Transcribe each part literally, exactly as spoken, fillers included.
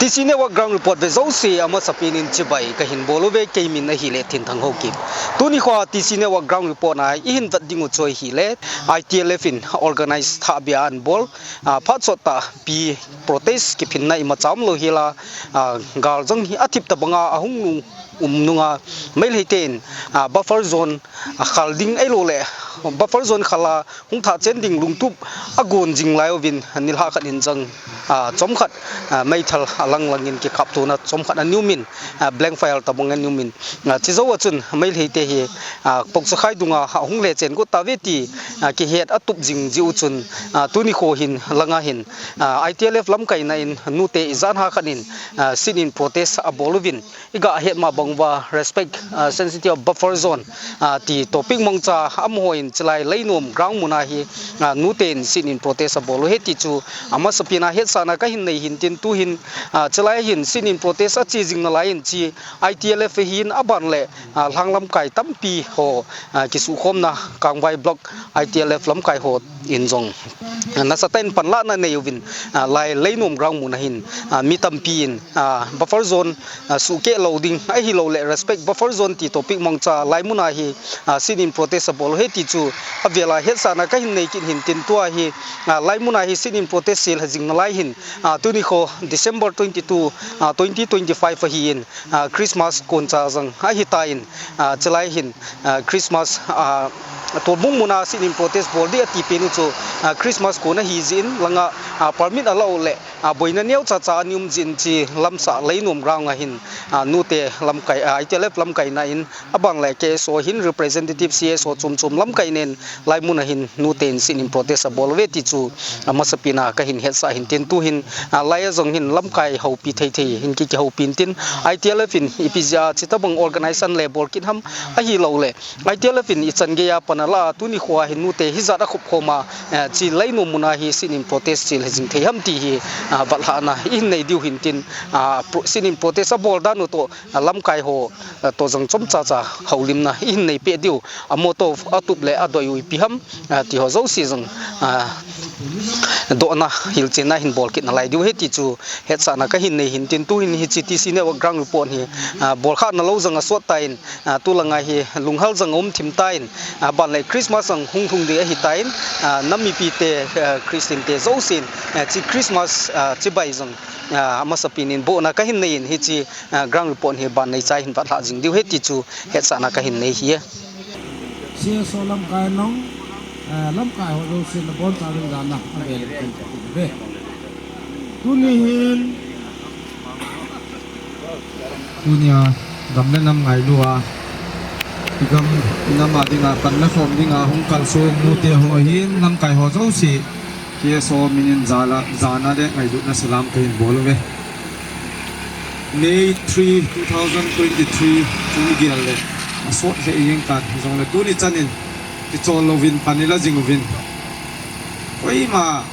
T C Network Ground Report ve jouse amasapen in chibai kahin bol uve, kei min ahile Thinthang Haokip. Tuni khoa T C Network Ground Report a ihin vet ding u chu ahile, I T L F in organize thahbeh a ahin bol, ah, phat sot tah pi protest kiphinna imacha umlou hela, ah, gal jong hi athip tabanga ahung nung um nunga, Meitei ten, ah, buffer zone, ah, khal ding ahilouleh buffer zone khal a hung thah chen ding lungtup agon jing lai uvin, nilhah khat in jong, ah, chomkhat, ah, meithal alang lang in kikaptona chomkhat ana um in, ah, blank fire tabang ana um in, ah, chujou a chun Meitei te hi, ah, Poksakhai dunga ahung lechen got tauve ti, ah, kihet atup jing jiu chun, ah, tuni kho hin langa hin, ah, I T L F lamkaina in nute ijat ham khat in, ah, sit-in protest abol uvin, iga het ma bang uva respect, ah, sensitive buffer zone, ah, ti topic mangcha amaho in chulai Leinom ground mun a hi, ah, nute in sit-in protest abol u ahi ti chu amasapen a hetsahna kahin nei hin tin tuhin, ah, chulai hin sit-in protest ache jing nalai in chu I T L F ahin aban le, ah, lhang lamkai tampi ho, ah, kisukhomna Kangvai block I T L F lamkai ho in jong, ah, nasatah in panlahna nei uvin, ah, lai Leinom ground mun a hin, ah, mi tampi in, ah, buffer zone, ah, suhkeh lou ding ahilouleh respect buffer zone ti topic mangcha lai mun a hi, ah, sit-in protest abol u ahi ti chu avel a hetsahna kahin nei kit hin tin tua hi, ah, lai mun a hi sit-in protest chelha jing nalai hin, ah, tuni kho December twenty-two, ah, twenty twenty-five ahin, ah, Christmas koncha jong ahitan, ah, chulai hin, ah, Christmas, ah, tolbung mun a sit-in protest bol ding ati pen u chu, ah, Christmas kon ahi jeh in langa, ah, permit ala u le, ah, boina neocha cha ana um jeh in chu lamsah Leinom ground a hin, ah, nute lamkai, ah, I T L F lamkaina in aban le K S O hin representative C S O chom chom lamkai nen lai mun a hin nute in sit-in protest abol uve ti chu amasapen a kahin hetsah hin tin tuhin, ah, lai a jong hin lamkai houpi thei thei hin ki, kihoupi in tin I T L F in ipi jeh a chutabang organization le bol kit ham ahilouleh I T L F in ichan gei a pan ala a tuni khoa hin nute hijat a khop khom a, eh, chu Leinom mun a hi sit-in protest chelha jing thei ham ti hi, ah, vatlhahna ihin nei diu hin tin, ah, pro-, sit-in protest abol dan u toh, ah, lamkai ho, ah, toh jong chomcha cha houlimna ihin nei peh diu, a motto atup le adoi u ipi ham, ah, ti ho jouse jong, ah, dohna hilchenna hin bol kit nalai diu ahi ti chu hetsahna kahin nei hin tin tuhin hiche T C Network ground report hi, ah, bolkhah na lou jong asot tan, ah, tulanga hi lunghel jong aum thim tan, ah, aban le Christmas jong hung lhung ding ahitan, ah, nam mipi te, ah, Christian te jousen, ah, chu Christmas, ah, chibai jong, ah, amasapen in bohna kahin nei in hiche, ah, ground report hi ban neicha hin vatlhah jing diu ahi ti chu hetsahna kahin nei ahi. C S O lamkai nong, eh, lamkai ho jouse nabonchauvin jana avel in tin kati uve. Tuni hin, tunia gam le nam ngailu a, igam inam a dinga panla khom dinga hung kalsong nute ho hin lamkai ho jouse K S O min in jala, jana le ngailutna salam kahin bol uve. May three, two thousand twenty-three chu igel le asot lheh jeng tan, hijongle tuni chan in kichol louvin pan ila jing uvin. Koima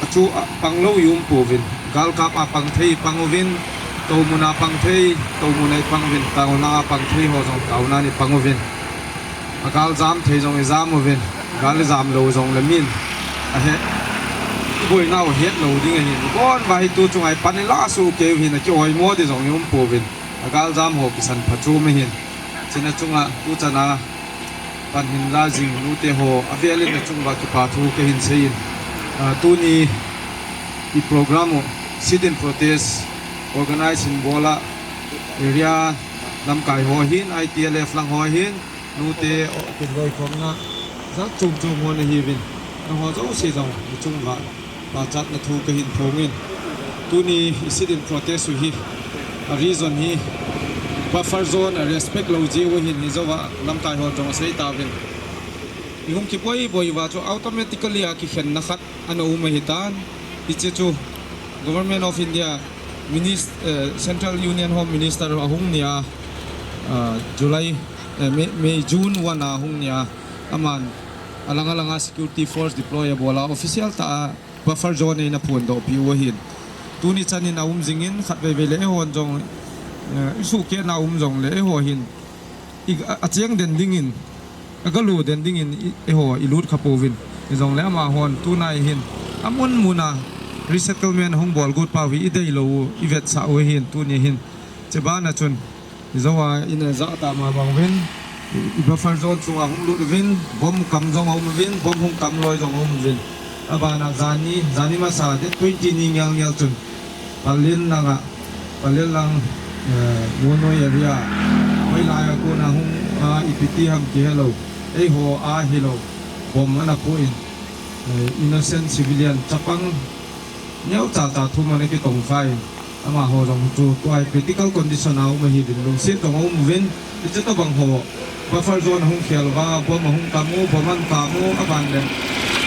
achu a pang lou i um pouvin. Galkap a pang thei i pang uvin, toumun a pang thei, toumun a i pang uvin, taona a pang thei ho jong taona a i pang uvin. A gal jam thei jong i jam uvin, gal i jam lou jongle min ahe, i boina u het lou ding ahin. Ibon uva hi tu chunga i pan i la soh kei u hin, aki oimo ding jong i um pouvin. A gal jam ho kisan phachom ahin. Chuna chunga tu chan a pan hin la jing nute ho avel in na chung uva kipa thu kahin sei in. Ah, tuni i program u sit-in protest organize hin bol a, area lamkai ho hin, I T L F lang ho hin, nute o, kin loi khom na, jat chom chom ho na hiuvin, na ho jouse jong i chung uva pachatna thu kahin phong in. Tuni i sit-in protest u hi, a reason hi buffer zone a respect lou jeh u ahin, hijou a lamkai hon jong asei tauvin. I hung kiboi boi uva chu automatically a kikhenna khat ana um ahitan. Hiche chu Government of India Minis-, eh, Central Union Home Minister ahung nia, ah, July, eh, May, May, June one a hung nia, aman alang alang a security force deploy abol a, official tah a buffer zone in aphondoh piu ahin. Tuni chan in aum jing in, khatvei vei le eihon jong, eh, i suhkehna um jongle eiho hin i, a, acheng den ding in, agalo den ding in i, eiho i lut kha pouvin. Hijongle amahon tunai hin amun mun a, Resettlement hung bol got pau hi i deilou u, i vetsah u ahin tuni hin. Chubana chun, i jou a, i na ja ta mama uvin, i buffer zone chunga hung lut uvin, bomb kam jong aum uvin, bomb hung kam loi jong aum uvin. Abana jani, jani masa date twenty ni ngel ngel chun, Pallel langa, Pallel lang, eh, Monoi area, hoilai a kona hung a, ipi ti ham kihelou, eiho a hilou, bomb ana phu in, eh, innocent civilian chapang neocha cha thum ana kitongfa in, amaho jong chu tua hi critical condition a um ahiuvin, lungset jong aum uvin, hiche tobang ho buffer zone ahung khel uva, bomb ahung kam u, bomb ana kam u, aban le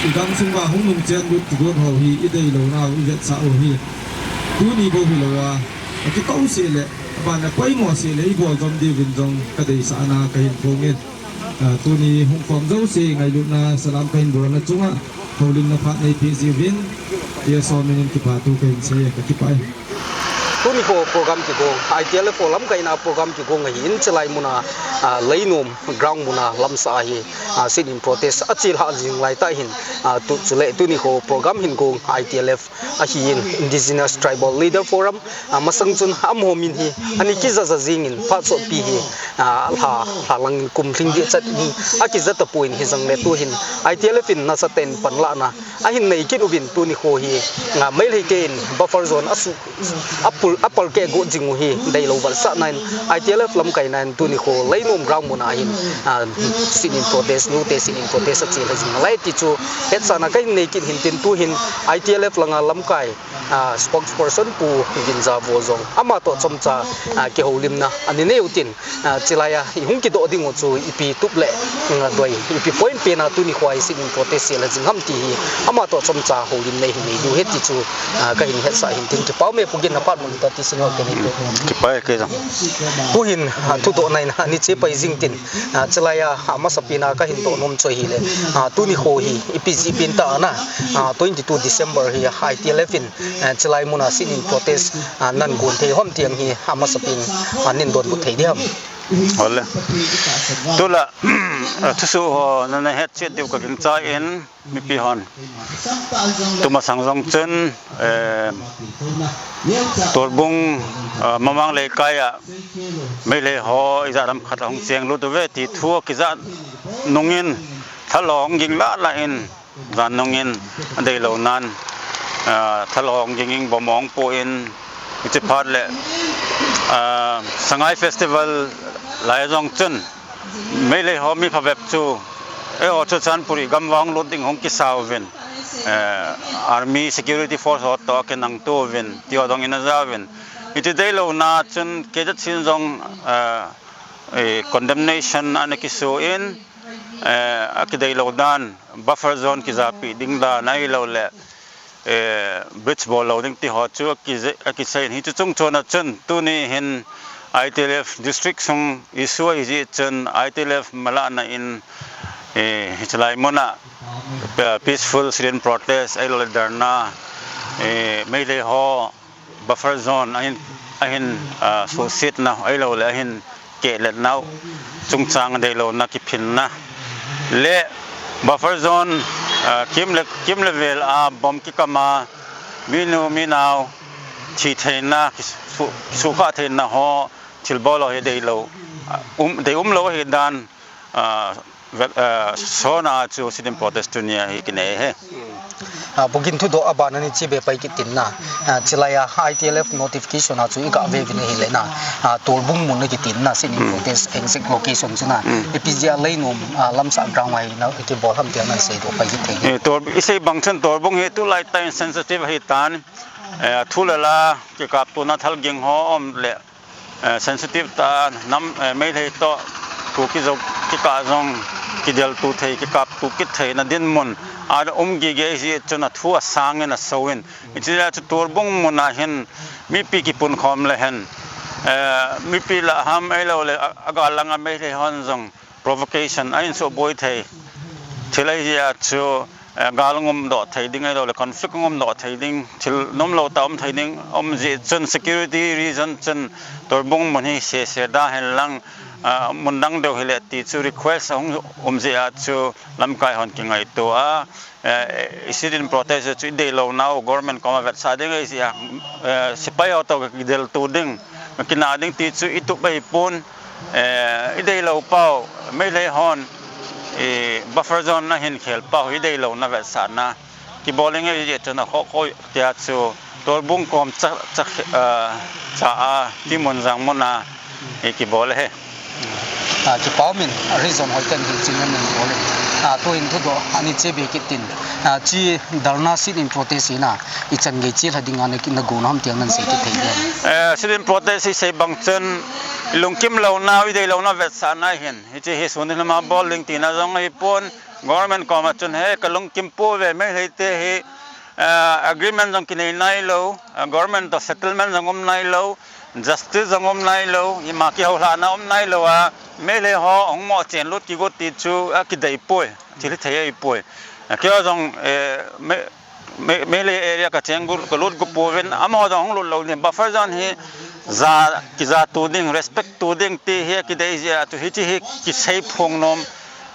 i gamsung uva hung nungchen lut kigot ho hi i deilou nau, i vetsah u hi tuni bou hilou a, akikou seh le, aban le poimo seh le i bol jom diuvin jong ka deisahna kahin phong in. Ah, tuni hung khom jouse ngailutna salam kahin bolna chunga houlimna phat neipeh jiuvin, T S O min in kipathu kahin sei e, ka kipah e. Tuni kho program kigong, I T L F ho lamkaina program kigong ahin, chulai muna, ah, Leinom ground muna lamsah ahi, ah, sit-in protest achelhah jing lai tah hin, ah, tu, chule tuni kho program hin gong I T L F ahin, Indigenous Tribal Leader Forum, ah, masang chun amaho min hi ana kija ja jing in, phat sotpi hi, ah, lha, lha lang in kum lhing ding chat in akija tapon, hijongle tuhin I T L F in nasatah in panlahna ahin nei kit uvin tuni kho hi, ah, Meitei te in buffer zone asu, apul, apal keh got jing u hi deilou vetsahna in I T L F lamkaina in tuni kho Leinom ground muna hin, ah, sit-in protest, nute sit-in protest achelha jing nalai ti chu hetsahna kahin nei kit hin tin tuhin I T L F langa lamkai, ah, spokesperson Pu Ginjavo jong ama toh chomcha, ah, kihoulimna ana nei u tin, ah, chulai a i hung kidoh ding u chu ipi tup le, mm, doi, ipi point pen a tuni kho a i sit-in protest chelha jing ham ti hi ama toh chomcha houlimna ihin nei diu ahi ti chu, ah, kahin hetsah hin tin, kipa ume Pu Gin, na phat mun ta ti sin ho kei ni. Kipa e kei jong. Tuhin, ah, thudohna in, ah, ani che pai jing tin, ah, chulai a, ah, masapen a kahin doh nom chu ahile, ah, tuni kho hi ipi jeh pen tah a, ah, twenty two December hi I T L F in, ah, chulai muna sit-in protest, ah, nahin gon thei ham ti hi, ah, masapen, ah, nahin donbut thei diam? Ole. Tulai, ah, thusoh ho nana hetchet diu kagingchan, mipi hon. Tumasang jong chun, eh, Torbung, ah, Mamang Leikai a Meitei ho ijat ham khat ahung cheng lut uve ti thu akijah nung in, thalhong ging lah lah in, jan nung in, adeilou nan, ah, thalhong ging in bomb ahung phu in, hiche phat le, ah, Sangai Festival lai jong chun, Meitei ho mi phabep chu, eiho Churachandpur gam uva hung lut ding hung kisa uvin, eh, army security force ho toh akinang tou vin, ti ho jong ana ja uvin. Hiche deilouna chun K Z C in jong, eh, eh, condemnation ana kiso in, eh, akideilou dan, buffer zone kijapi ding dan ahilou le, eh, bridge bol lou ding ti ho chu akije-, akisei in, hichu chung chon a chun tuni hin I T L F district sung issue ahi jeh chun I T L F malahna in, eh, hiche lai muna, eh, peaceful sit-in protest ahilou le dharna, eh, Meitei ho buffer zone ahin, ahin, ah, suhsetna ahilou le ahin kehlet nau chungchang deilouna kiphinna le buffer zone, ah, kim le, kim le vel a bomb kikam a minu minao thi theina, kisu-, kisukha theina ho thilbol ho hi deilou, ah, um, dei umlou ahi dan, ah, vel, ah, sona chu sit-in protest tunia hi kinei ahi. Hmm. Ah, Pu Gin, thudoh aban ani che be pai kit tin na. Ah, chulai a I T L F notification a chu iga ve uvin ahile na. Ah, Torbung mun a kiti na, sit-in, hmm, protest exact location chu na. Hmm. Ipi jeh a Leinom, ah, lamsah ground a hi na kibol ham ti ana seidoh pai kit thei. Eh, Tor-, isei bang chun Torbung hi tulai tah in sensitive ahi tan. Eh, thu le la kikaptona thal ging ho um le, eh, sensitive tah a nam, eh, Meitei toh Kuki jong kikah jong kideltu thei, kikaptu kit theina dinmun a um gige ahi jeh chun athu asang in aso in. Hiche jeh a chu Torbung mun a hin mipi kipunkhom le hen, eh, mipi lah ham ahilou le a, agal langa Meitei hon jong provocation ahin suboi thei thil ahi jeh a chu eh, gal ngum doh thei ding, ahilou le conflict ngum doh thei ding, thil nomlou tah um thei ding, um jeh chun security reason chun Torbung mun hi sese da hen lang, ah, mun dang deu hile ti chu request ahung um jeh a chu lamkai hon kingaito a, eh, i sit-in protest chu i deilou nau government koma vetsah ding ahi jeh a, eh, sepai ho toh kidel tu ding, kina ding ti chu i tup ahi pon, eh, i deilou pau, Meitei hon, eh, buffer zone na hin khel pau, i deilou na vetsahna kibol inge, i chun a kho kho tia chu Torbung kom cha, cha, ah, cha a, ti mun jang mun a, eh, kibol e. Ah, kipa umin, a reason hoi ten hin chin nan bol e. Ah, tuhin thudoh, ani che be kit tin. Ah, chi dharna sit-in protest hi na, ichan gei chil ha ding a na ki na go na ham ti ang nan sei kit thei diam. Eh, sit-in protest hi sei bang chun, lungkim lou na, i deilou na vetsahna hin. Hiche hi sun hin ma bol ding tina jong ahi pon, government koma chun he ka lungkim pouve, Meitei te hi, ah, agreement jong kinei nailou, ah, government toh settlement jong um nailou, justice jong um nailou, ima kihou lhahna um nailou a, Meitei ho hung mo chen lut kigot ti chu, ah, kidei poi, thil hi thei ahi poi. Ah, keiho jong, eh, me, me, Meitei area ka cheng gu, ka lut gu pouvin, amaho jong hung lut lou ni, buffer zone hi ja, kija tu ding, respect tu ding ti hi kidei jeh a chu hiche hi kisei phong nom,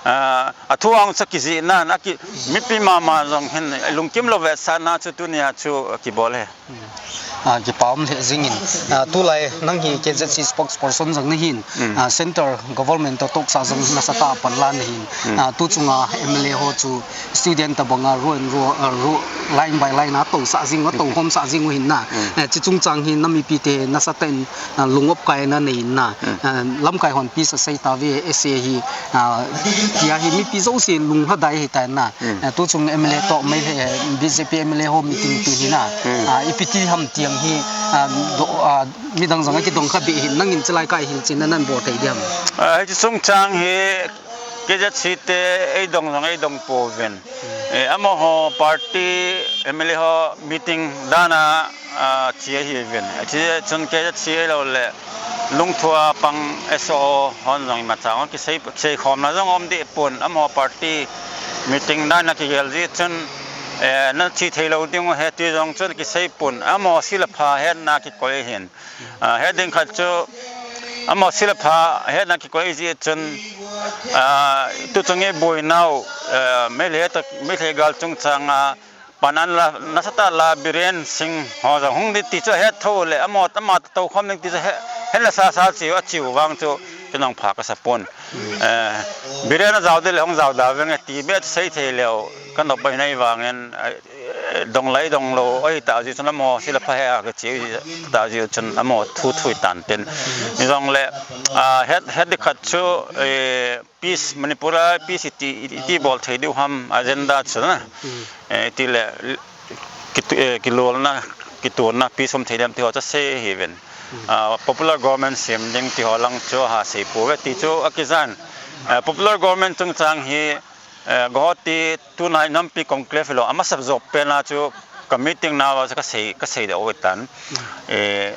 ah, a thu ang sa kijih nan, a ki, mipi mama jong hin lungkim lou vetsahna chu tunia chu kibol e. Ah, kipa um lheh jingin. Ah, tulai nang hi K Z C spokesperson jong nahin, Mm. ah, center government toh tohsa jong nasatah a panla nahin. Mm. Ah, tu chunga M L A ho chu student tabang a row and row, ah, row, line by line a tousah jing, a toukhomsah jing u hin na. Mm. Eh, chi chungchang hi na mipi te nasatah in, ah, lung opkaina nei in na. Mm. Ah, lamkai hon peace asei tauve, S A hi, ah, tia hi mipi jouse lung lhadai ahi tai na. Mm. Ah, tu chung M L A toh, Meitei, eh, B J P M L A ho meeting ti hi na. Mm. Ah, ipi ti ham ti ang hi, ah, do, ah, midang jong a kidong kha be hin, nangin chilai kai hilchenna nan bol thei diam. Ah, hiche chungchang hi K Z C te eidong jong eidong pouvin. Eh, amaho party M L A ho meeting dan a, ah, che ahiuvin. Hiche chun K Z C ahilou le Lungthu a pang S O hon jong imacha hon kisei, kisei khomna jong um deh pon, amaho party meeting dan a kigel jeh chun, eh, na che thei lou ding u ahi ti jong chun kisei pon, amaho silpha hetna kikoi ahin. Ah, het ding khat chu, amaho silpha hetna kikoi jeh chun, ah, tu chung i boinau, eh, Meitei toh, Meitei gal chungchang a, pan an la, nasatah la Biren Singh ho jong hung ding ti chu ahet thou le, amaho, ama toukhom ding ti chu he, he nasa sa cheu, acheu vang chu, kei jong pha kasa pon. Eh, Biren a jao ding le hung jao da venge ti beh sei thei leu, ka nop ahi nai vangin, eh, dong lai dong lou, oi ta ji chun amaho silpha he a ka chi ta ji chun amaho thu thu tan tin. Ni jong le, ah, het, het ding khat chu, eh, peace, Manipur a peace iti, iti bol thei diu ham agenda chu na. Mm. Eh, ti le, ki, eh, kilolna, kitunna peace um thei diam ti ho chu asei ahiuvin. Mm. Ah, popular government sem ding ti ho lang chu asei pouve ti chu akijan. Eh, popular government chungchang hi, eh, Guwahati tunai nampi conclave lo, amasa jop pen a chu ka meeting nau a chu kasei, kasei deh u tan. Mm. Eh,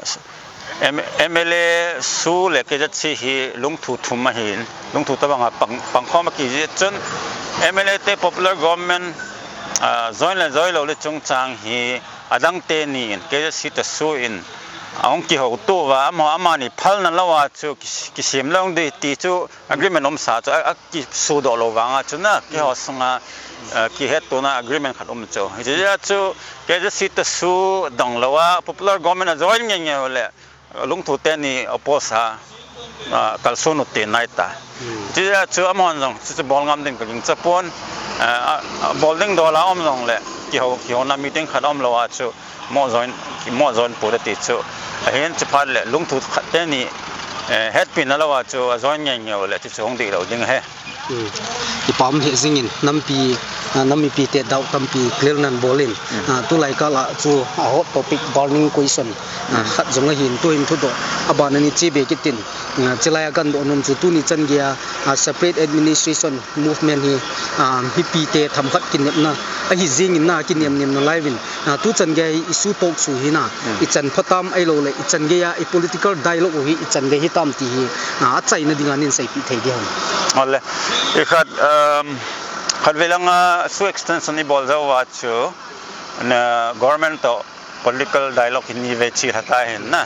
M-, M L A su le K Z C hi lungthu thum ahin, lungthu tabang a pang, pangkhom aki jeh chun M L A te popular government, ah, join le join lou le chungchang hi adang teni in, K Z C toh su in, ahung kihouto uva, amaho amani phalna lou a chu ki, kisem lou ding ti chu agreement umsa chu a, akisodoh lou vang a chu na, keiho sunga, eh, kihetto na agreement khat um chu. Hiche jeh a chu K Z C toh su dong lou a, popular government a join nge nge u le, lungthu teni oppose a, ah, kalson u ti nai ta. Hmm. Hiche jeh a chu amahon jong chu, chu bol ngam ding ka gingcha pon, eh, a, a bol ding dol a um jong le, kihou, kihouna meeting khat um lou a chu, mo join, mo join pute ti chu. Ahin chu phat le lungthu khat teni, eh, hetpina lou a chu a join nge nge u le chu chu hung dih lou ding ahi. Hmm. Kipa um lheh jingin nampi, ah, nam mipi te doubt tampi clear nan bol in. Hmm. Ah, tulai kal a chu a hot topic burning question, ah, hmm, khat jong ahin tuhin thudoh. Aban a ni che be kit in, ah, chilai a kadoh nom chu tuni chan gei a, ah, separate administration movement hi, ah, mipi te themkhat kinepna ahi jingin na, kinem nem nalai uvin. Ah, tuchan gei issue talk chu hi na, hmm, ichan pha tam ahilou le, ichan gei a i political dialogue u hi ichan gei hitam ti hi, ah, achaina ding a nei seipeh thei diam. Ole. Ikhat, um, Khatvei langa SoO extension ibol jou uva chu, na, government toh political dialogue hi nivei chilha ta ahin na.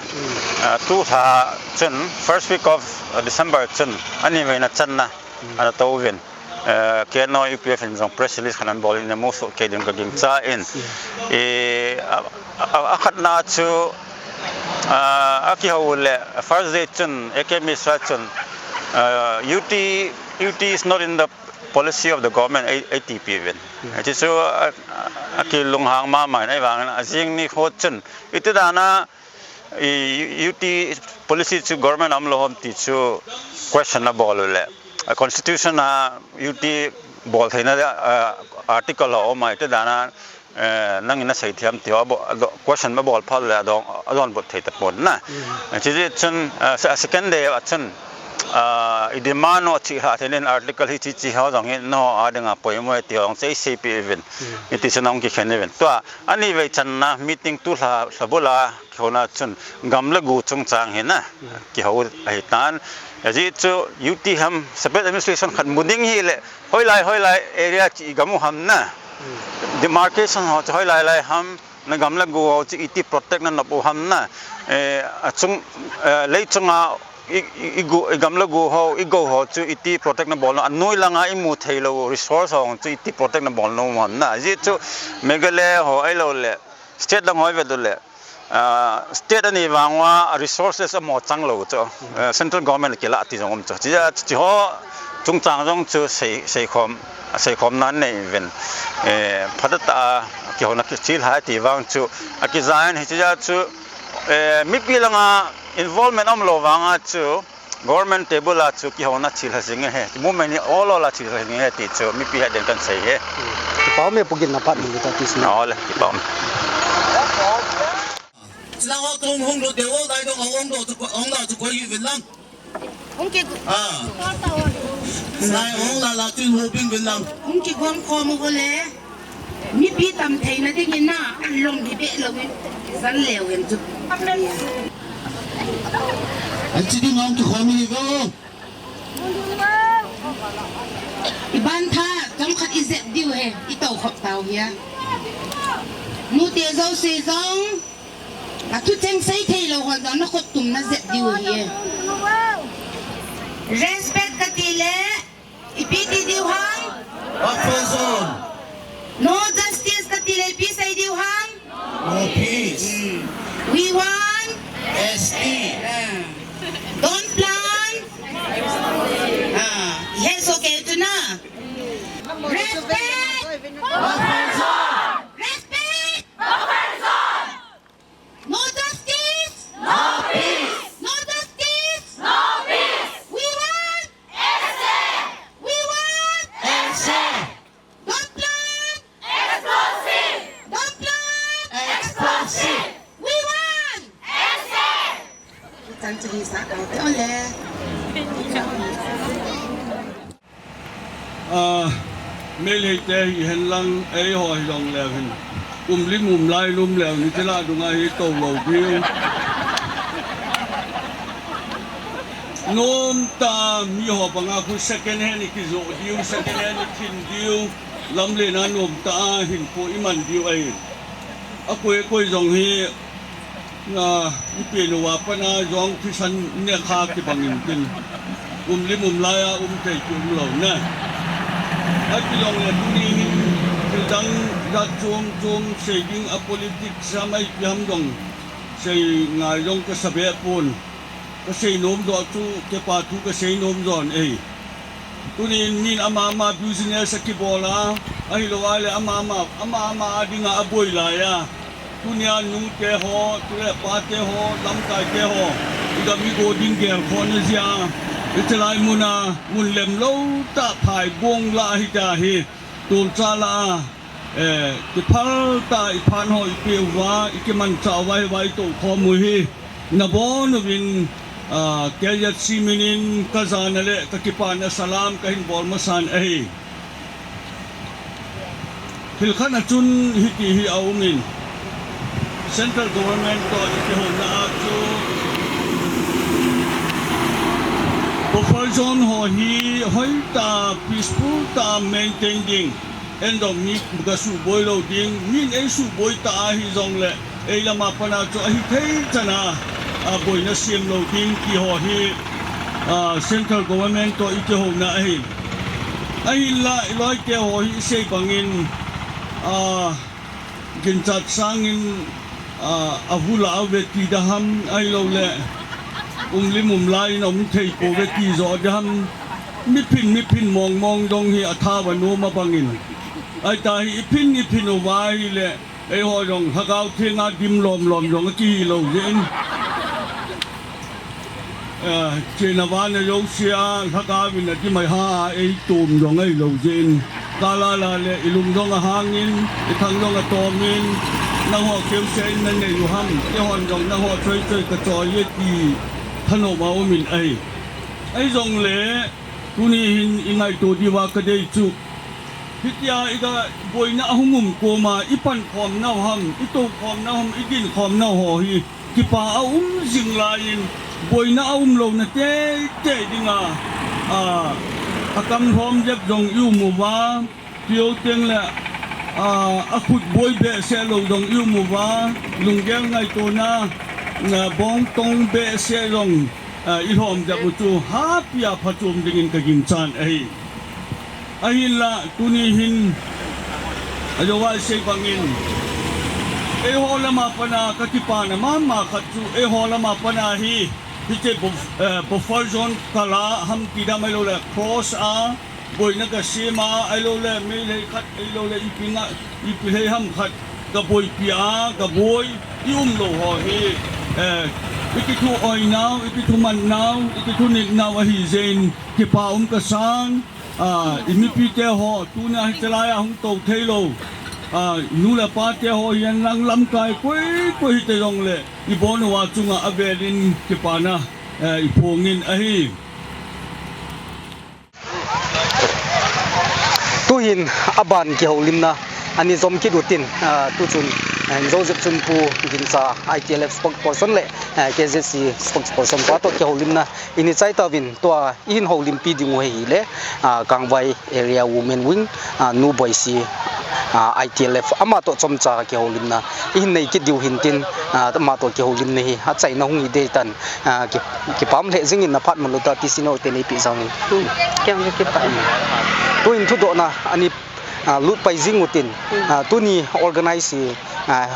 Ah, tulha chun first week of, uh, December chun aniveina channa ana tou uvin. Eh, K N O U P F in jong press release khat ana bol in amu soh kei ding ka gingchan. Eh, a, a, akhatna chu, ah, akihou le first day chun A K Mishra chun, ah, U T, U T is not in the policy of the government, ei, eiti pi uvin. Hichu a, a, akilunghang mama in ahivangin ajing nikho chun iti dana i, U T policy chu government a umlou ham ti chu question abol u le, a constitution a U T bol theina, a, article ho um a, iti dana, eh, nangin nasei thei ham ti ho abo-, ado-, question abol phat le adon, adonbut thei tapon na. Chuti chun, ah, se-, second day a chun, ah, i demand u chilha theina in article hichi chi ho jong hi nangho dinga poimo ahi ti ho jong chu eiseipi uvin. Hiti chun ahung kikhen uvin. Tua anivei channa meeting tulha, lha bula kihouna chun gam le go chungchang hi na kihou ahitan. Ajeh chu U T ham, separate administration khat mu ding hile, hoilai, hoilai area chu i gam u ham na. Demarcation ho chu hoilai lai ham, na gam le go ho chu iti protect nanop u ham na. Eh, achung, eh, lei chunga i, i, i go, i gam le go ho, i go ho chu iti protect nabol nom, anoi langa imu theilou resource ho chu iti protect nabol nom u ham na. Ajeh chu Meghalaya ho ahilou le, state dang ho ivet u le, ah, state ani vang uva resources amaho changlou chu, eh, central government kilah ti jong um chu. Chuti a, chuti ho chungchang jong chu sei, seikhom, seikhomna nei uvin. Eh, phatah a kihouna kichilha ti vang chu akijan hitia chu, eh, mipi langa involvement umlou vanga chu, government table a chu kihouna chilha jing ahi. Movement hi ol ol a chilha jing ahi ti chu mipi hiding kahin sei ahi. Kipa um e, Pu Gin, na phat mun ta ti sina. Ole, kipa um. Sina ho tung hung lu de wo dai dong hung do chu, hung do chu koi yu vin lang. Hung ki. Ah. Sina hung la la tin ho bing vin lang. Hung kigong khom u le. Mipi tam theina dingin na, alom hi behlou in, jan leu in chu. Achi ding hung kikhom hi vo. Iban tha, chomkhat ijep diu ahi, itou khop tau hia. Nute jouse jong, athu cheng sei theilou hon jong nakhut tum najep diu ahi. Respect kati le, ipi ti diu ham? Buffer zone. No justice kati le ipi sei diu ham? No peace. We want S T. Ah. Don't plant. Ah, yes, okay, tu na. Respect. Buffer zone. Respect. Buffer zone. No justice! No peace! No justice! No peace! We want S A! We want S A! Don't plant! Explosive! Don't plant! Explosive! We want S A! Tang chili sa kau te ole. Ah, Meitei te hihen lang eiho hi jong leu hin. Um lim um lai lum leu ni tila dunga hi tou lou diu. Nom ta mi ho banga khu second hand i kijoh diu, second hand i thin diu, lamlen a nom ta a hin khu i man diu ahi. A koi koi jong hi, na, i pen uva pat a jong thisan nekha kibang in tin. Um lim um lai a um thei ki um lou ne. Ahilou le tuni hin thil dang jat chom chom sei ding a politics ham ipi ham jong sei ngai jong ka sa be pon. Ka sei nom doh chu, kei pa thu ka sei nom jon ahi. Tunin min ama ama business a kibol a, ahilou a le ama ama, ama ama a dinga a boi lai a. Tunia nu te ho, tule pa te ho, lamkai te ho, i gam i go ding gel khon a jia. I chalai mun a, mun lem lou tah phai bong la hi ta hi. Tun cha la a, eh, kiphal ta i phan ho i pe uva, i kiman cha uva, i vai to khom u hi. Na bon uvin, ah, K Z C minin ka jana le ka kipana salam ka hin bol masan ahi. Thil khat a chun hiti hi a um in, Central Government toh i kihouna a chu buffer Zone ho hi hoitah a peaceful tah a maintain ding. Eidong mi ga suboi lou ding, min ei suboi ta ahi jongle, ei lama pana chu ahi thei chana, a, boina sem lou ding ti ho hi, a, central government toh i kihouna ahi. Ahinla, i loite ho hi i sei bangin, a, ginchat sangin, a, a hula a ve ti da ham, ahilou le, um lim um lai in um thei po ve ti jo da ham, mi phin, mi phin mong mong dong hi a tha va nu ma bangin. Ahi ta hi i phin, i phin uva ahile, eiho jong Lhagao Theng a dim lom lom jong a kihi lou jeh in. Eh, chena vana jouse a, Lhagao in a dim a ha, ei tum jong ahi lou jeh in. Kalala le, i lung jong a hangin, i thang jong a tomin, nangho keu se in na nei u ham, eihon jong nangho choi choi ka choi e ti, thanom a um in ahi. Ahi jongle, tuni hin i ngaito diuva ka dei chu. Hitia i ga boina a hung um koma, i pan khom nau ham, i tou khom nau ham, i din khom nau ho hi. Kipa a um jing lai in, boina a um louna tei tei dinga, a, a kam lhom jep jong i um uva, tiu teng le, a, a khut boi behseh lou jong i um uva, lunggel ngaitona, a, bong tong behseh jong, a, i lhom jep u chu happy a phachom dingin ka ginchat ahi. Ahinla, tuni hin, a jo va i sei bangin, eiho lama pana ka kipana mama khat chu, eiho lama pana hi, hiche buf-, eh, buffer zone kala ham ti da mai lou le, cross a, boina ka sem a, ahilou le, Meitei khat, ahilou le, ipi nga, ipi lei ham khat, ka boipi a, ka boi, i um lou ho hi, eh, i kithu oi nau, i kithu man nau, i kithu nit nau ahi jeh in, kipa um ka sang, A, i mipite ho, tuna hichelai a hung tou thei lou. A, nu le pate ho, hihen lang lamkai koi, koi hite jongle, i bon uva chunga avelin kipana, eh, i phongin ahi. Tuhin aban kihoulimna, ani jom kit utin, a, tuchun, eh, Joseph Chunpu Gincha I T L F spokesperson le, eh, K Z C spokesperson pa toh kihoulimna, ini chai tauvin tua, i hin houlimpi ding u hi le, a, Kangvai Area Women Wing, a, Nu Boisi, a, I T L F, ama toh chomcha kihoulimna i hin nei kit diu hin tin, a, ama toh kihoulimna hi achaina hung hi dei tan, a, ki, kipah lheh jingin na phat man lou ta ti sino te nei pi jang. Hmm, kei hung kipa. Tuin thudohna ani, a, lut pai jing utin, hmm, a, tuni organize hi, a,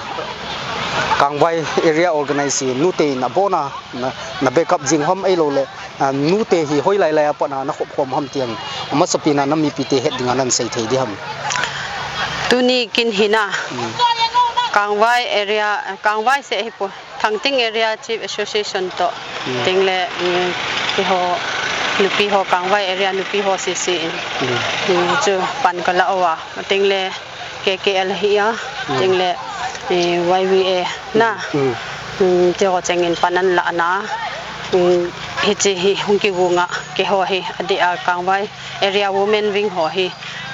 Kangvai Area organize hi nute in abona na, na backup jing ham ahilou le, a, nute hi hoilai lai a pat na, na khop khom ham ti ang. Amasapen a na mipite het dinga nan sei thei di ham. Tuni kin hina. Hmm. Kangvai area, Kangvai seh hipoi. Thangting Area Chief Association toh. Hmm. Tengle, hmm, keiho, nupi ho, Kangvai area nupi ho C C in. Hmm. Hmm, chu pan ka la uva. Tengle, K K L hi a, hmm, tengle, eh, Y V A na, hmm, hmm, tiho chengin pan an la na, hmm, hiche hi hung kigonga, keiho hi, adeh a Kangvai Area Women Wing ho hi,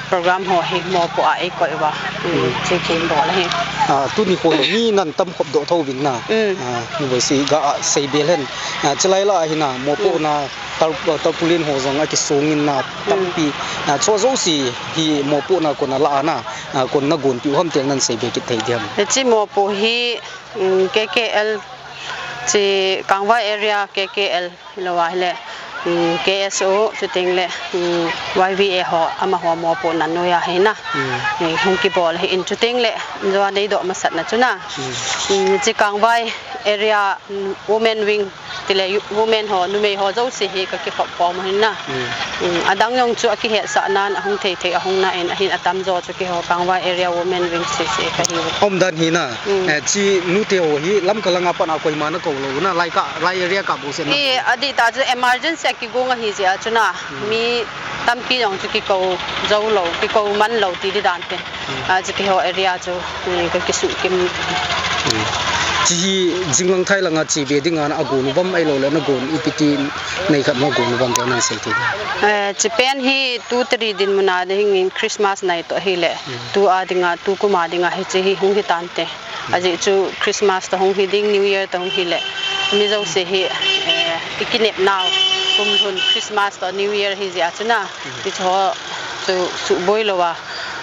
program ho hi, mopo a eikoi uva, hmm, hmm, chu kin bol hi. Ah, tuni kho mi nan tam khop doh tho vin na. Hmm. Ah, ni boi si ga, ah, sei bel hen. Ah, chulai la hi na, mopo, hmm, na, tar-, tarpaulin ho jong akisong in na, hmm, tampi. Ah, chu jouse hi mopohna kon a la na, a, kon na gonpiu ham ti ang nan sei be kit thei diam. Hiche mopo hi, mm, K K L, hiche Kangvai area K K L hilou a hile, mm, K S O, chuteng le, mm, Y V A ho, amaho mopohna noiya hi na. Mm. Eh, hung kibol hi in chuteng le, jo a nei doh masat na chu na. Mm. Mm, hiche Kangvai area, mm, Women Wing, tile yu-, women ho, numei ho jouse hi ka kikhop khom u hin na. Mm. Mm, adang jong chu akihetsah nan, ahung thei thei ahung na in, ahin atamjo chu keiho Kangvai Area Women Wing C C ka hi u. Umdan hi na, mm, eh, hiche nute ho hi Lamka langa pat a koima na kou lou na, lai ka, lai area kap bou se na. Hi, adih tah chu emergency a kigong ahi jeh a chu na, mm, mi tampi jong chu kikou jou lou, kikou man lou ti di dan te. Hmm. Ah, hiche keiho area chu, eh, ka kisuh kim. Hmm. Hiche hi jinglang thai langa che be dinga na gon u ham ahilou le na gon ipi ti nei khat na gon u ham ti nan sei thei. Eh, hiche pen hi two three dinmun a ding in Christmas nai toh ahile. Hmm. Tu a dinga, tu kum a dinga hiche hi hung hi tante. Ajeh chu Christmas toh hung hi ding, New Year toh hung hi le. Mi jouse hi, eh, i kinep nau kum lhun Christmas toh New Year hi jeh a chu na. Hmm. Hiche ho chu, chu boi lou a.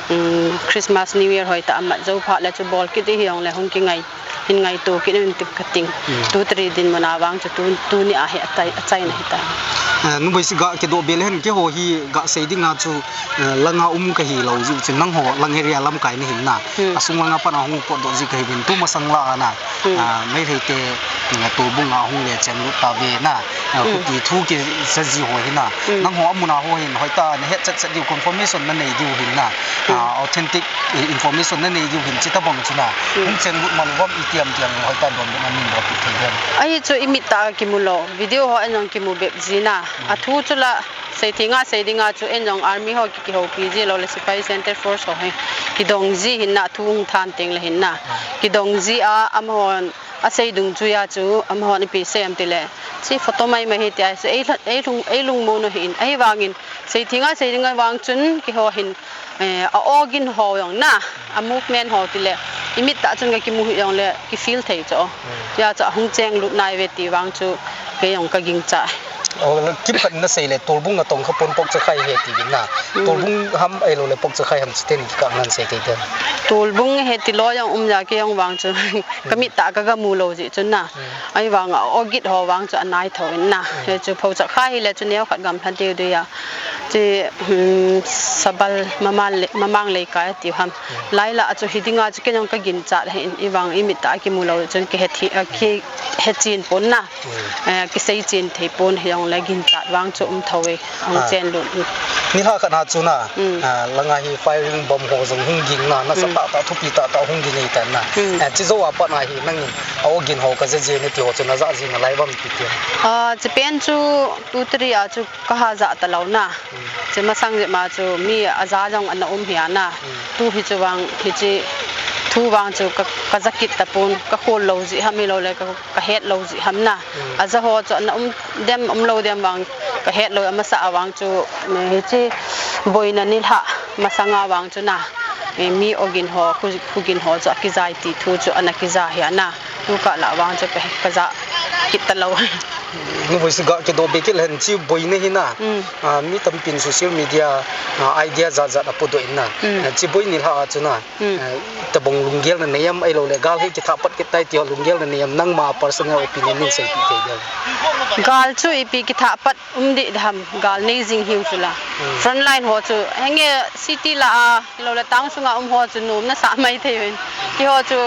Um, Christmas, New Year hoitah a mat jou phat le chu bol kit ding hi jong le hung kingai, hin ngaito kit in ti ka ting. Hmm. Two three dinmun a vang chu tu, tuni a hi a chai, a chaina hi ta. Eh, nu Boisi ga kidoh be le hen keiho hi ga sei dinga chu, eh, langa um ka hi lou jiu chu nangho lang area lamkai na hin na. Hmm. Asung langa pat a hung potdoh ji ka hi uvin tu masang la a na. Hmm. Ah, Meitei te, mm, Torbung a hung le chen lut ta ve na. Ah, hmm. Khuti thu kisa ji ho hi na. Hmm. Nangho amun a ho hin hoitah na het chet chet diu confirmation na nei diu hin na. Hmm. Ah, authentic, eh, information na nei diu hin hiche tabang chu na. Hmm. Hung chen lut man u ham iti ham ti ham hoitah don na min bol thei diam. Ahi chu i mit a kimu lou. Video ho a jong kimu bep ji na. Hmm. A thu chu la Seithing a sei dinga chu, ei jong army ho ki, kihoupi ji lou le, sepai center force ho hi kidong ji hin na, thu hung than teng le hin na. Kidong ji a, amahon asei dungjuia chu, amahon ipi sei em ti le, hiche photo maimai hi ti a chu, ei lha-, ei lung, ei lungmon u hin, ahivangin, seithing a sei dinga vang chun, keiho hin, eh, a ogin ho jong na, a movement ho ti le, i mit a chun ka kimu hi jong le, ki feel thei chu. Hmm. Hijeh chun ahung cheng lut nai ve ti vang chu, kei jong ka gingcha. Oh, kiphat na sei le, Torbung a tong kha pon Pokchakhai hi ti vin na. Hmm. Torbung ham ahilou le Pokchakhai ham hiche teni kikah nan sei thei thei. Torbung hi ti lou jong um jeh a kei jong vang chu. Ka mit a ka ga mu lou jeh chun na. Hmm. Ahivang a ogin ho vang chu anai tho in na. Hmm. Hichu Pokchakhai hi le chu neo khat gamla deu deu a. Hiche, hmm, Sabal Mamang le, Mamang Leikai tiu ham. Hmm. Lai la chu hi dinga chu kei jong ka ginchat hin, ahivang i mit a kimu lou chun kihe thi, ah, kihe chen pon na. Hmm. Eh, kisei chen thei pon hi jong le ginchat vang chu um tho e, hung chen lut. Nilhah khat na chu na, hmm, ah, langa hi firing bomb ho jong hung ging na, nasa tah tah, thupi tah tah hung ging e tan na. Hmm. Eh, hiche jou a pat na hi nangin a ogin ho ka ja ji e na ti ho chu na ja ji na lai ham ti ti. Ah, hiche pen chu two three a chu ka ha ja ta lou na. Hmm. Hiche masang jep ma chu mi a ja jong ana um hi a na. Hmm. Tu hi chu vang, hiche thu vang chu ka, ka ja kit ta pon, ka khol lou jeh ham ahilou le ka, ka het lou jeh ham na. Hmm. A ja ho chu ana um dem, um lou dem vang ka het lou, amasa a vang chu, eh, hiche boina nilhah masang a vang chu na. Eh, mi ogin ho, khu, khu gin ho chu akija e ti thu chu ana kija hi a na. Tu kah la vang chu ka, ka ja kit ta lou. Nu Boisi ga kidoh be kit le hen hiche boina hi na. Hmm. Ah, mi tampin social media, ah, idea jat jat apodoh in na. Hmm. Ah, hiche boi nilhah a chu na. Hmm. Ah, tabang lunggel na nei em ahilou le gal hi kithah pat kit tai ti ho lunggel na nei em nangma personal opinion nin seipeh thei diam. Gal chu ipi kithah pat um ding ham gal nei jing hiu chu la. Hmm. Frontline ho chu henge city la a, ahilou le town sunga um ho chu nom nasa mai thei uvin. Keiho chu,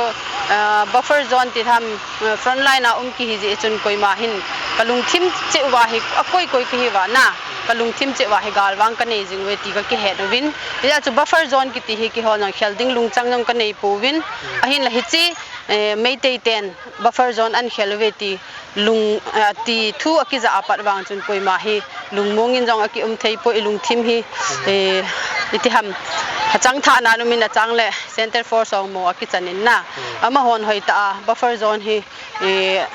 ah, buffer zone ti tham, ah, frontline a um kihi jeh chun koima hin ka lungthim cheh uva hi, akoi koi kihi uva na, ka lungthim cheh uva hi gal vang ka nei jing uve ti ka kihet uvin. Hijeh chun buffer zone kiti hi keiho jong khel ding lungchang jong ka nei pouvin. Ahin la hiche, eh, Meitei ten buffer zone an khel uve ti lung, ah, ti thu akija a pat vang chun koima hi lungmong in jong aki um thei poi, i lungthim hi, eh, iti ham, achang thah nan um in achang le center force jong mo akichan in na. Hmm. Amahon hoitah a buffer zone hi, eh,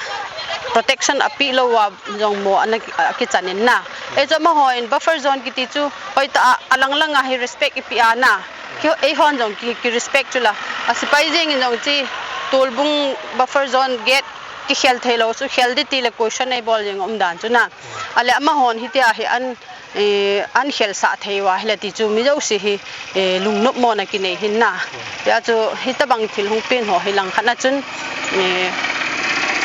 protection apeh lou a jong mo ana, akichan in na. Hijeh chun amahon buffer zone kiti chu hoitah a, alang lang a hi respect ipeh a na. Kei, eihon jong ki, ki respect chu la. A sepai jeng in jong hiche Torbung buffer zone gate kikhel thei lou chu, khel ding ti le question ei bol jeng um dan chu na. Ale amahon hitia hi an, eh, an khelsah thei uva ahile ti chu mi jouse hi, eh, lungnop mona kinei hin na. Hijeh chun hitabang thil hung pen ho hi langkhat na chun, eh,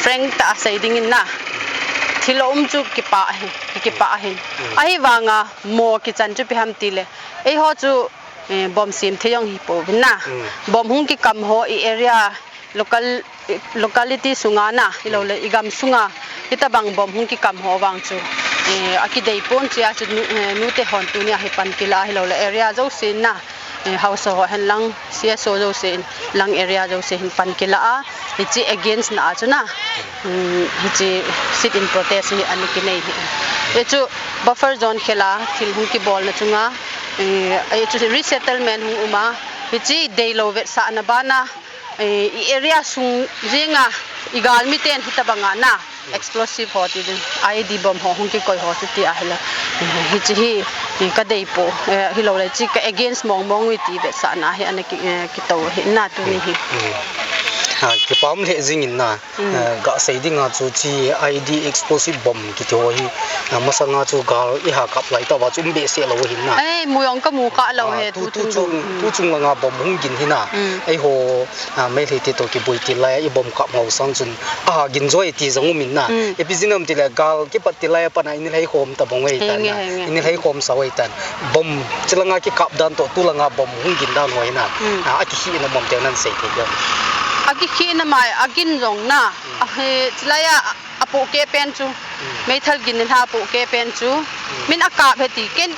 frank tah a sei ding in na. Thil aum chu kipah hi, ki, kipah hin. Ahivanga mo kichan chu ipi ham ti le. Eiho chu, eh, bomb sem thei jong hi pouvin na. Mm. Bomb hung kikam ho i area local, eh, locality sunga na, ahilou le, i gam sunga, hitabang bomb hung kikam ho vang chu, eh, akidei pon hijeh chun nu, eh, nute hon tunia hi pan kila ahilou le, area jouse na, eh, Haosa ho hen lang, C S O jouse in lang area jouse hin pan kila a, hiche against na a chu na, um, hiche sit in protest hi ana kinei hi. Hichu buffer zone khel a, thil hung kibol na chunga, eh, hichu resettlement hung um a, hiche deilou vetsahna bana, eh, i area sung jenga, I galmi ten hitabanga na, explosive ho ti ding, I E D bomb ho hung kikoi ho chu ti ahile, hiche hi, hi ka deipo, eh, hilou le, hiche ka against mong mong ui ti vetsahna hi ana ki, eh, kitou hi na tuni hi. Hmm. Ah, kipa um lheh jingin na, hmm, eh, ga sei dinga chu hiche I E D explosive bomb kiti ho hi, ah, masanga chu gal i ha kap lai tah uva chu um behseh lou ahin na. Eh, mu jong ka mu kha lou he, ah, tu, tu, tu chung, hmm, tu chung langa bomb hung gin hi na. Hmm. Eiho, ah, Meitei te toh kibui til lai a i bomb kap ho sang chun, aha, gin joi ti jong um in na. Hmm. Ipi jeh ham itile gal kipat til lai a pat a i nilhai khom ta bang u ahitan na. Henge, henge. I nilhai khom sa u ahitan. Bomb, chulanga kikap dan toh, tulanga bomb hung gin dan ho hi na. Hmm. Ah, akikhehna mong te nan sei thei diam? Akikhehna mai, agin jong na. Hmm. Ah, he, chulai a, a pohkeh pen chu. Hmm. Meithal gin nilhah a pohkeh pen chu. Hmm. Min akap he ti ken,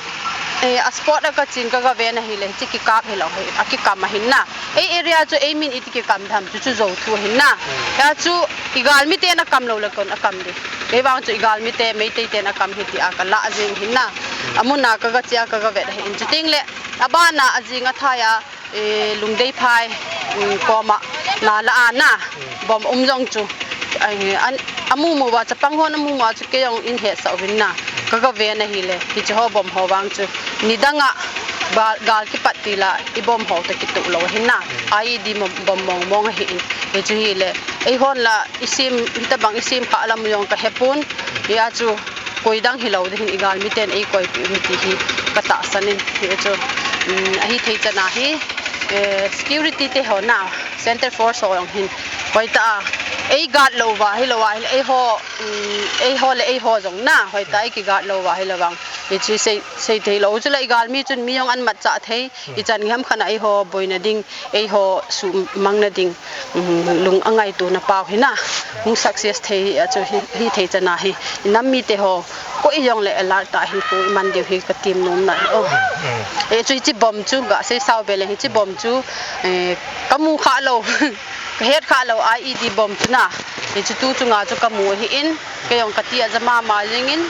eh, a spot a ka chen ka ga ven ahile, hiche kikap hilou hi, akikam ahin na. Ei area chu ei min iti kikam tham chu, chu jou thu ahin na. Hmm. Hia chu i galmi ten akam lou le kon akam ding. Kei vang chu i galmi te, Meitei ten akam hi ti a ka lah jing ahin na. Hmm. Amun a ka ga che a ka ga vet ahin. Chuteng le, aban a ajing athai a, eh, Lungdeiphai, um, koma nala a na, hmm, bomb um jong chu. Ai, an, amu mu uva, chapang hon amu mu uva chu kei jong in hetsah uvin na. Ka ga ven ahile, hiche ho bomb ho vang chu. Nidang a, ba, gal kipat til a, i bomb ho toh kitoh lou ahin na. Hmm. I E D bomb, bomb mong mong ahin. Hichu hile, eihon la, i sem, hitabang i sem kha lam jong ka hepon. Hia chu, koi dang hilou ding hin i galmi ten eikoipeh u hi ti hi ka tahsan in, hichu, um, ahithei chan a hi, eh, security te ho na, center force ho jong hin, hoitah a, ei guard lou uva hilou a, eiho, um, eiho le eiho jong na, hoitah a ei ki guard lou uva hilou vang. Hichu sei, sei thei lou, chule i galmi chun mi jong an matchah thei, i chan ngam khat a eiho boina ding, eiho sumangna ding, um, lung angaitona pau hi na, hung success thei hi a chu hi, hithei chan a hi, i nam mite ho, koi jong le alert a hin pu i man diu hi ka temnom na hi, oh. Mm. Eh, chu hiche bomb chu ga sei sao be le, hiche bomb chu, eh, ka mu kha lou, ka het kha lou, I E D bomb chu na, hichu tu chunga chu ka mu ahin, kei jong ka ti a ja mama jing in,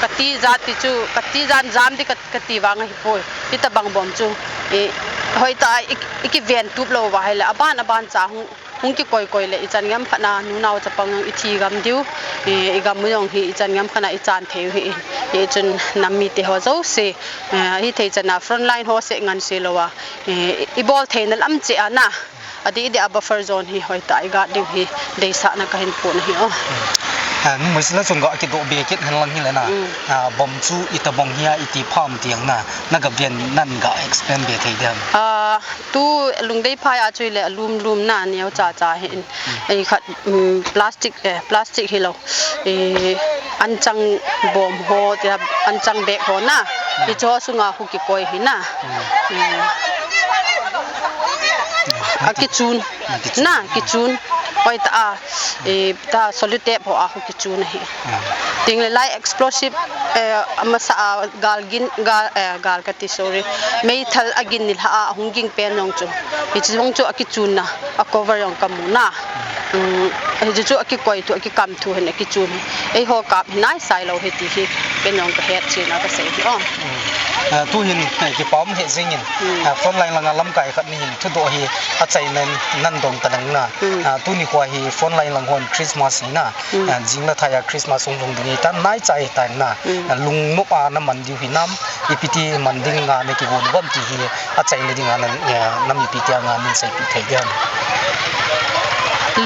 ka ti ja ti chu, ka ti jan jam di ka ka ti vang ahipoi. Hitabang bomb chu, eh, hoitah a i, i kiven tup lou uva ahile, aban, aban cha hung, hung kikoi koi le, i chan ngam khat a, nunao chapang jong i thi gam diu, eh, i gam u jong hi, i chan ngam khat a i chan thei u hi, eh, chun nam mite ho jouse, eh, hithei chan a frontline ho seh ngan se lou a, eh, i bol theina lam cheh a na, adeh deh a buffer zone hi hoitah a i guard diu hi deisahna ka hin phon ahi o. Hmm. Ah, numei sila chunga kidoh be kit hen lang hile na. Hmm. Ah, bomb chu itabang hia iti pham tiang na, na ga ven nan ga explain be thei diam? Ah, tu Lungdeiphai a chu hile alum lum na neo cha cha hin. Hmm. Ei khat, um, plastic, eh, plastic hilou. Eh, anchang bomb ho, tia anchang bag ho na. Hmm. Hicho sunga hu kikoi hi na. Hmm. Eh. Akichun. Akichun. Na, kichun. Hoitah a, eh, ta solitep ho a hu kichun ahi. Hmm. Ting le lai explosive, eh, amasa a gal gin, gal, eh, gal kati, sorry. Meithal agin nilhah a hung ging pen jong chu. Hichu jong chu akichun na. A cover jong ka mu na. Um, hichu chu akikoi thu, akikam thu hin, akichun hi. Eiho kap hi naisai lou hi ti hi. Ken jong ka het chin a ka sei hi o. Um, ah, tu hin, eh, kipa um lheh jing in. Um. Ah, frontline langa lamkai khat ni hin thudoh hi achaina nan dong ta lang na. Um. Ah, tuni khoa hi frontline lang hon Christmas hi na. Um. Ah, jing le thai a Christmas hung lhung ding hi tan naicha hi tan na. Um. Ah, lungnop a na man diu hi nam. Ipi ti man ding a na kigon uvam ti hi achaina ding a na, eh, na mipi te anga na seipeh thei diam?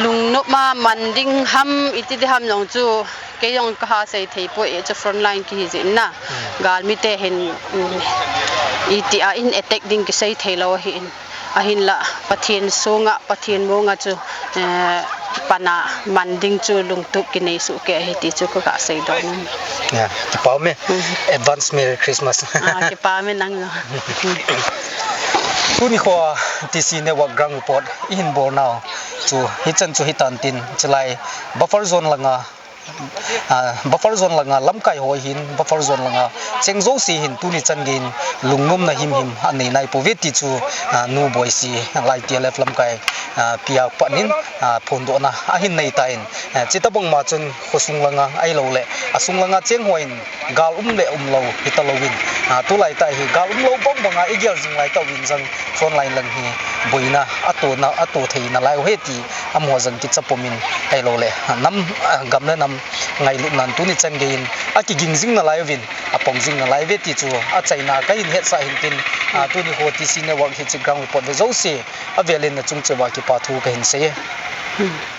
Lungnop a man ding ham, iti ding ham jong chu kei jong ka ha sei thei poi, chu frontline kihi jeh in na. Hmm. Galmi te hin, um, iti a in attack ding kisei thei lou ahin. Ahinla, Pathen sunga, Pathen mong a chu, eh, pan a man ding chu lungtup kinei soh kei ahi ti chu ka ga seidoh nom. Ya, kipa um e. Mhm. Advance Merry Christmas. Ah, kipa um e nang jong. Tuni khoa T C Network ground report i hin bol nau chu hichan chu hitan tin, chulai buffer zone langa Ah, buffer zone langa lamkai ho hin, buffer zone langa cheng jouse hin tuni chan geiyin lungnomna himhim anei nai pouve ti chu, ah, Nu Boise Lai T L F lamkai, ah, pia panin, ah, phondohna ahin nei tan, ah, chuti bang ma chun khosung langa ahilouleh asung langa cheng ho in gal um le umlou hitalouvin, ah, tulai tah hi gal umlou bang banga igel jing lai tauvin jong front line lang hi boina ato na, ato thei nalai uve ti amaho jong kichapom in ahilouleh nam, ah, gam le nam ngailutnan tuni chan geiyin akiging jing nalai uvin, apong jing nalai uve ti chu achaina kahin hetsah hin tin, ah, tuni Ho T C Network hiche ground report ve jouse avelin nachung cheh uva kipa thu kahin sei e.